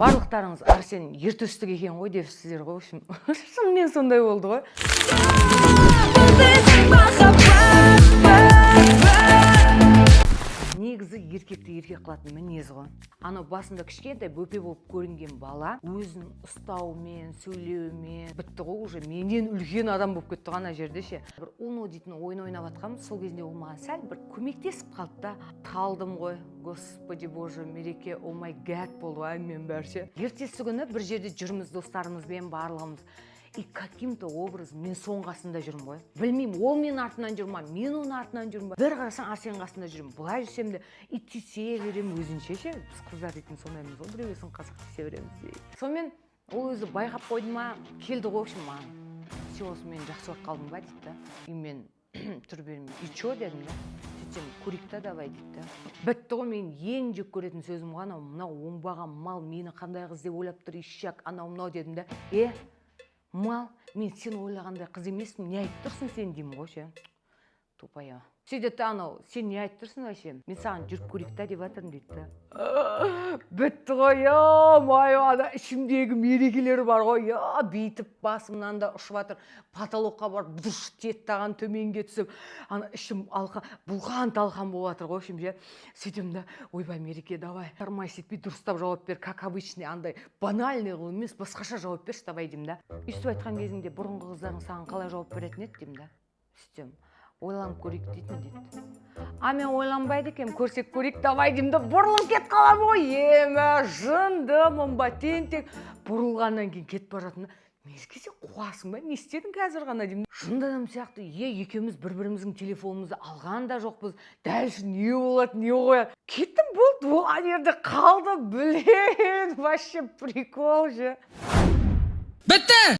Барлықтарыңыз «Арсен ертөстік екен ғой» депсіздер ғой. В общем, шынымен сондай болды ғой. Біздің махаббат бар, бар. Негізі еркекті еркек қылатын мінез ғой. Анау басында кішкентай бөпе болып көрінген бала өзін ұстауымен, сөйлеуімен бітті ғой, уже менен үлкен адам болып кетті ғой. Ана жерде ше, бір Уно дейтін ойын ойнап жатқанбыз. Сол кезінде ол маған сәл бір көмектесіп қалды да, талдым ғой. Господи боже, Мереке, oh my god болды ғой әңгіменің бәрі ше. Ертесі күні бір жерде жүрміз достарымызбен барлығымыз, и каким то образом мен соның қасында жүрмін ғой. Білмеймін, ол менің артымнан жүр ма, мен оның артынан жүрмін ба. Бір қарасаң, Арсеннің қасында жүрмін. Былай жүрсем де и тиісе беремін өзінше ше. Біз қыздар дейтін сондаймыз ғой, біреуге қалсақ, тиісе береміз дейді. Сонымен ол өзі байқап қойды ма, келді ғой, в общем, маған: «Сен осы мені жақсы көріп қалдың ба?» — дейді да. И мен тұр бермей: «И че?» — дедім да. Сөйтсем: «Көрейік та, давай», — дейді да. Бітті ғой, менің ең жек көретін сөзім ғой анау. «Мынау оңбаған мал мені қандай қыз деп ойлап тұр, ишак», анау мынау дедім да. «Е, мал, мен сен ойлағандай қыз емеспін, не айтып тұрсың сен?» — деймін ғой ше, тупая. Сөйтеді да анау: «Сен не айтып тұрсың вообще? Мен саған «жүріп көрейік та» деп жатырмын», — дейді да. Бітті ғой, е мое, ана ішімдегі мерекелер бар ғой, е, бүйтіп басымнан да ұшып жатыр, потолокқа барып дұш тиеді, төменге түсіп, ана ішім алқа бұлқан талқан болып жатыр ғой, в общем ше. Сөйтемін да: «Ойбай, Мереке, давай, тормозить етпей, дұрыстап жауап бер, как обычный, андай банальный қылып емес, басқаша жауап берші, давай», — деймін да. «Өйстіп айтқан кезіңде бұрынғы қыздарың саған қалай жауап беретін еді?» — деймін да. Сөйтсем: «Ойланып көрейік дейтін», — дейді. А мен ойланбайды екенмін. «Көрсек, көрейік, давай», — деймін да, бұрылып кетіп қаламын ғой. Емә, жындымын ба, тентек. Бұрылғаннан кейін кетіп бара жатырмын да: «Мереке, сен қуасың ба, не істедің қазір ғана?» — деймін жынды адам сияқты. Е, екеуміз бір біріміздің телефонымызды алған да жоқпыз, дальше не болады, не қояды? Кеттім, болды, ол ана жерде қалды. Блин, вообще прикол же. Бітті.